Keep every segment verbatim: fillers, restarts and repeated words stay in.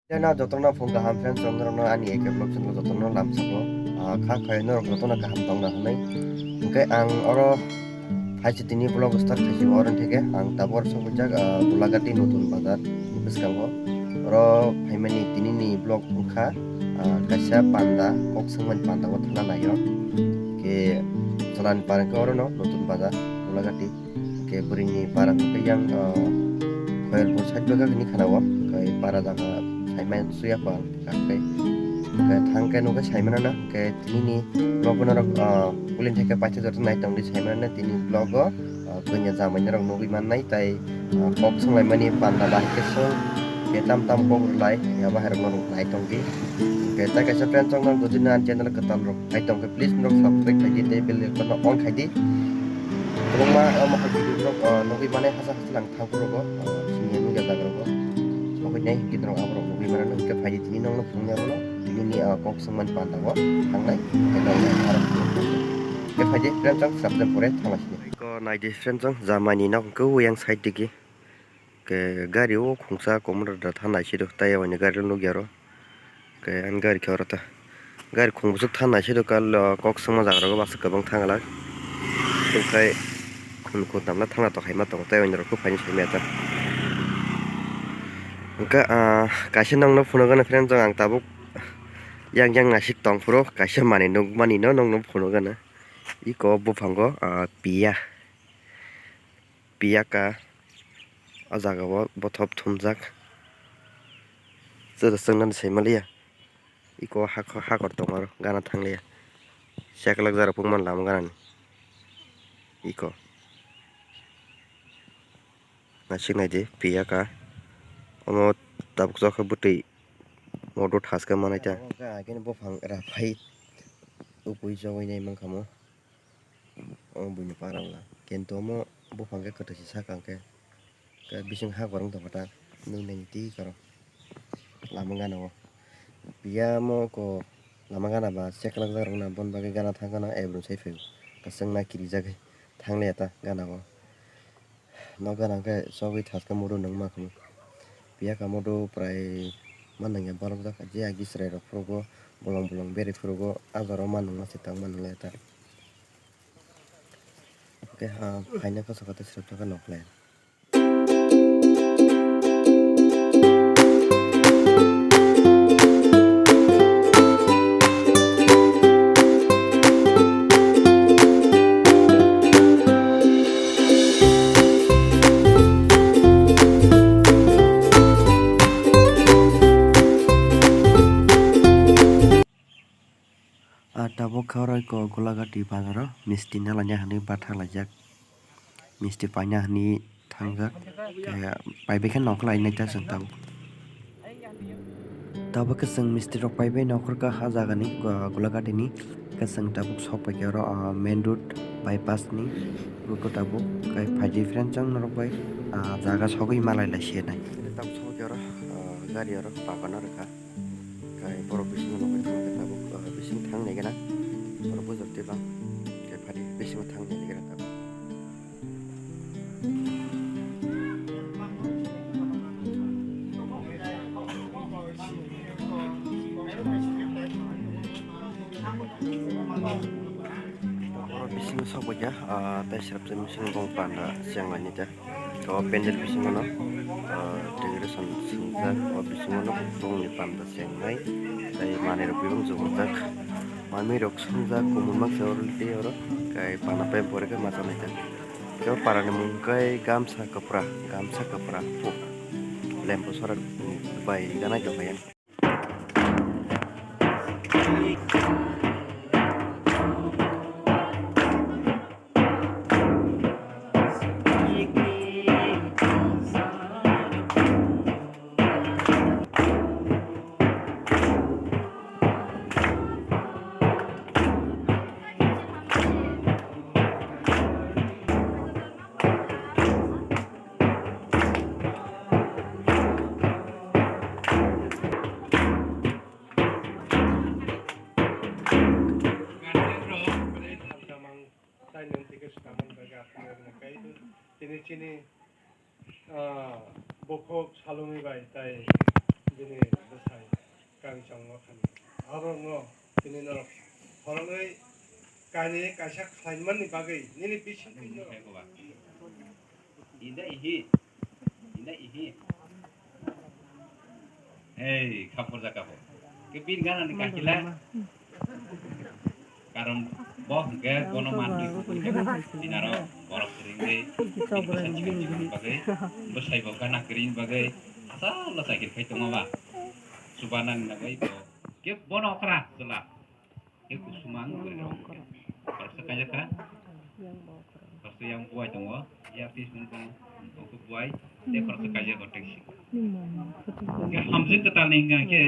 Jana jotono phung kaham friends, norokno ani A K vlog channel jotono lamsao, ah, kha khayo norok jotono kaham tongna hwnwi. Hwnkhe ang oro phaisi tini vlog start khaisi, oro theke ang tabuk sokjak, ah, Gulagati Notun Bazar bwskango. Oro phaimani tinini vlog wngkha, ah, kaisa panda, kok swngmani panda o thangna naio. Khe cholani para khe orono Notun Bazar, Gulagati. Khe bwrwini para hwnkhe yang, ah, Khoyalpur side bagha hwnwi khana o, khe para jaga saimai suya pa khe, khe thang khe nokhe saimana na, khe tinini vlog o norok, ah, kulin theke paithago joto nai tongdi saimana na tini vlog o, ah, kanya jamai norok nugwi mannai tai, ah, kok swnglaimani panda bahai khe swng khe tam tam kok rwlai ya bahai rok norok nai tongdi. Khe tai kaisa friend chong nang jodi na channel kwtal rok nai tongkhe please norok subscribe khaidi tei bell icon no on khaidi. Kwbangma omo hai video rok, ah, nugwi mannai hasa hasa lang thangphuru rok, ah, sini nugya jaga rok. Sokoi nai hwnkhe norok aborok nugwi mano hwnkhe phaidi tini nokno phunuknai abono tini ni, ah, kok swngmani panda o thangnai hwnkhe nokno aborok phunuknai. Hwnkhe phaidi friend chong subscribe pore thanglai sini. Ko naidi friend chong jamani nok hwnkhe uyang side digi. Khe gari o khungsa komodor da thanai siro tai oini gari nukya oro. Khe ani gari khe oro ta gari khung bwswk thanai siro kal kok swngma jaga rogo bwswk kwbang thanglak. Tei khai khun khun tamna thangna tongkhaima tongo tei oini rok khe phaini simi ta. Hwnkhe ah kaisa nokno phunukgana friend chong ang tabuk yang yang naisik tongphuru kaisa manwi nukmani no nokno phunukgana. Iko buphango ah piya. Piyaka o jaga o bothop thumjak. Chwrwswk nani sai manliya. Iko hak-, hakor tongo aro gana thanglia. Seklak jara pungmani lama ganani. Iko. Naisik naidi piyaka. Omo tabuk jokhe bwtwi modo thaske manai ta. Tabuk khe agini buphang raphai upui jogwi nai mankha mo. O buini para wngkha. Kintu omo buphang khe kwtwi se saka hwnkhe. Khe bising ha gorong tongkha ta. Nuknai ni twi karo. Lama gana o. Piya mo ko lama gana ba seklak jak rok na bon bagwi gana thang gana ebru sai phaio. Kwchwng na kirijagwi thang liya ta gana o. Nok gana hwnkhe chogwi thaske mudu nung ma khe. Piya kamo do prai ma nangya balok jak je agi chwrai rok phuru go bolong bolong beri phuru go a jora o ma nung ma se tang ma nung liya ta. Hwnkhe ha phaina khe saka tei srepjak khe nokle. Ah, tabuk khe oro eko Gulagati bazaro misti nalaina hinwi batha laijak. Misti paina hinwi thangjak. Khe paibai khe nokhlai nai ta chwng tabuk. Tabuk khe chwng misti rok paibai nokhorkha ha jagani, ah, Gulagati ni. Khe chwng tabuk sok paikha oro, ah, main road bypass ni road o tabuk. Khe phaidi friend chwng norok bai, ah, jaga sogwi malai lai se nai. Tabuk sok paikha oro, ah, gari oro pakan oro kha. Khe borok bisingo nukgwi thangkhe tabuk, ah, bising thang nai gana. Borok bujak tei bang. Khe phadi bisingo thang nai gana tabuk. Borok bisingo sokbaikha, ah, tei srepsa bisingo bong panda chenglaini ta. O pendel bisingo no, ah, decoration swngjak, o bisingo no bongni panda chengnai, tei manwi rok bebak jubungjak, manwi rok swngjak, kumun baksa oro tei oro, kai pana pai pore khe ma chanai ta. Tei o para ni mung kai gamsa kwpra, gamsa kwpra, puk, lempo sora bai ganai tongkha yang. Tini chini, ah, bokhok Salumi bai tai bini Chwng no thani. Aborokno tini norok khoroknwi kainwi kaisa khlaimani bagwi nini bisingtwi norok. Inda ihi. Inda ihi. Hei, khapor jaka bo. Ke bin gana ni kakila. Karon bo hwnkhe bono manwi dinaro borok kwrwngwi bini bwsai chikon chikon bagwi bwsai bo gana kwrwini bagwi asal bwsai kwrwkhai tongo ba. Chuba nang nagwi bo khe bono okra chwla khe kusuma ang kwrwi rok hwnkhe boroksa kaijak kha. Boroksa yang buai tongo, yang tis nung tongo, ongkhe buai tei boroksa kaijak o tei si. Khe hamjwk kwtal ni hwnkha khe.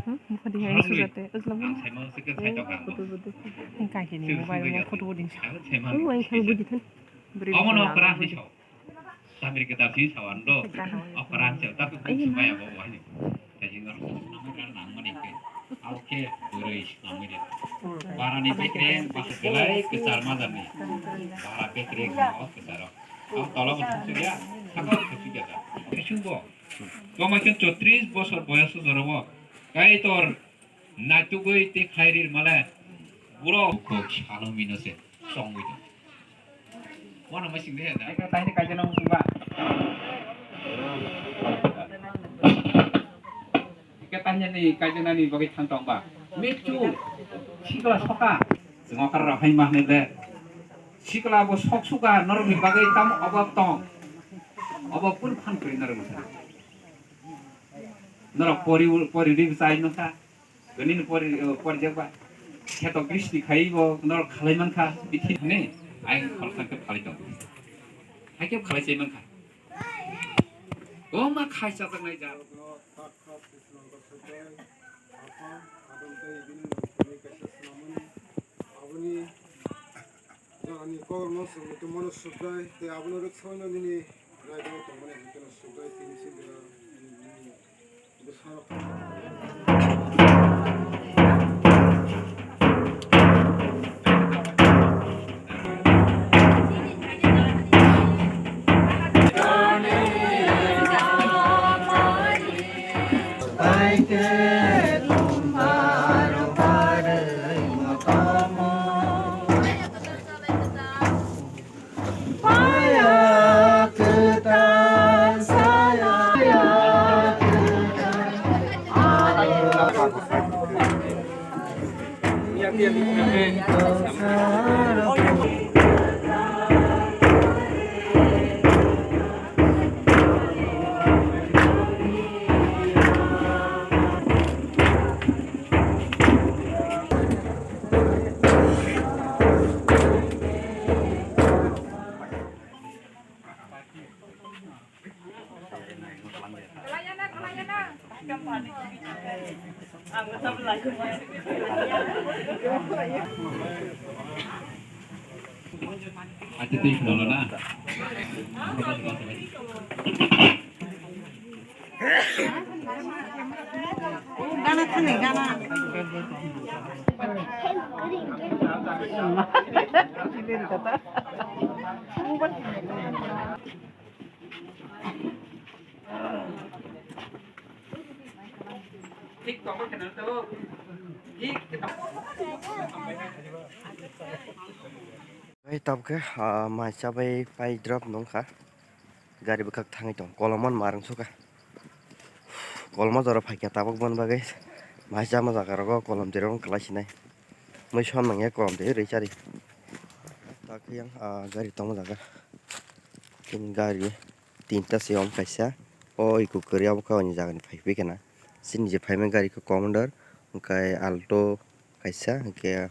Bwkha di hai sujate, ujla bo. Ang saimano se khe sai tong kha. Hwnkha khe ni mobile mo photo bo din sa. Ang saimano. Ui, ang thang budi than. Omo no kra ni sao. Samir kwtal si sao ando. Okra se ta ko sumaya bo wahini. Tei jino nang mani khe. Au khe bwrwi nang mani. Bara ni bekreng ba belai kwchar ma jani. Bara bekreng no kwcharo. Au tola bo thuksuya, saka bo thuksuya. Bisingo. Toma khe chotris bosor boyos o jorabo Kaitor naitugwi tei khairi rwmale borok kok salo mino se chongwi tong. Bono mai sing de na. Eka tani kaijana musung ba. Eka tani ni kaijana ni bagwi thang tong ba. Michu sikla soka. Jwngo kar rok hai ma hwnwi le. Sikla bo sok suka norok ni bagwi tamo obo tong. Obo kun phan kri norok ni. Norok pori pori ri bwchai no kha. Gwnini pori, eh, pori jakba. Kheto gristi khai bo norok khalai mankha, bithi hwnwi ai khoroksa khe phalai tongo. Hai khe khalai chai mankha. O ma khai chajaknai ja. Aboni Jagani kokno chwng tongmano sukjai, tei abono rwksaui no nini raidao tongmani hai kheno sukjai, tini se jora nini bwsarok. Ate tei khwnalo na. Gana thani gana. Bai tabuk khe, ah, mai chabai pai drop nungkha. Gari bwkhak thangwi tong, kolomon marwng sukha. Koloma jora phaikha tabuk boni bagwi mai chama jaga rogo kolom twi rok wng kwlai sinai. Mui son nangya kolom twi rwi chari. Takhe yang, ah, gari tongma jaga. Tini gari tinta se om kaisa. O iko kwrwi abo kha oni jagani phaiphai khena. Chini je phaima gari khe Commander, hwnkhe Alto, kaisa, hwnkhe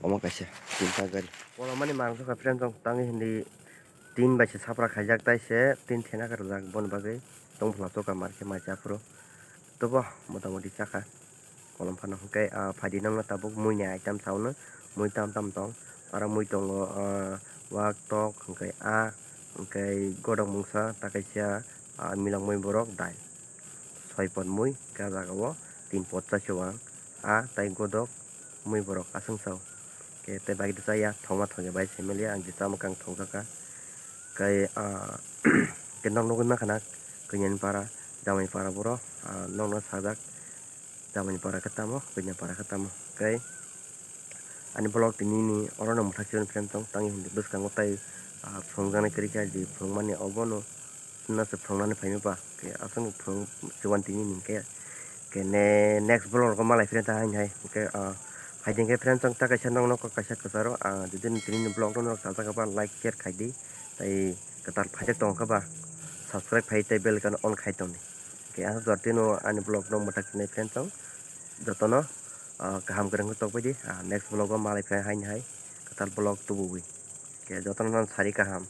omo kaisa tinta gari. Kolomani marwng sukha friend rok tangwi hindi tin bai se sapra khaijak, tai se tin thena khe rwjak boni bagwi tongphla toka mar khe mai cha phuru. Tobo motamoti chakha kolom phano, hwnkhe, ah, phaidi nokno tabuk muini item saono mui tam tam tong. Aro mui tongo, ah, wak tok, hwnkhe a, hwnkhe godok mungsa, ta kaisa, ah, milok mui borok dai. Soi pot mui, hwnkhe ah jaga o tin pot chaisio ang. A tai godok mui borok aswng sao. Khe tei bagwi rwchaya thongma thongya bai se mili ang je chama kang thongjakha. Khe, ah, khe nok nugwi mankha na kwnyan para, jamai para borok, ah, nokno sajak. Chamani para khe tamo, buini para khe tamo. Khe ani vlog tini ni oro no mwthak sibani friend tong tangi hindi bwskango tai, ah, phunukjaknai kwrwi kha di phunukmani obo no no se phunuknani phaima ba. Khe aswk phunuk chuban tini ni khe. Khe ne next vlog rogo malai friend ta haini hai. Khe, ah, haiding khe friend tong ta kaisa nokno kaisa kwcharo, ah, jodi tini ni vlog no norok chajak ba like share khai di. Tai kwtal phaijak tong kha ba subscribe khai tei bell icon on khai tong di. Khe aswk jora tino ani vlog no mwthak sinai friend tong jotono, ah, kaham kwrwng khe tokbai di. Ah, next vlog o malai phai haini hai kwtal vlog tubuwi. Khe jotono no sari kaham.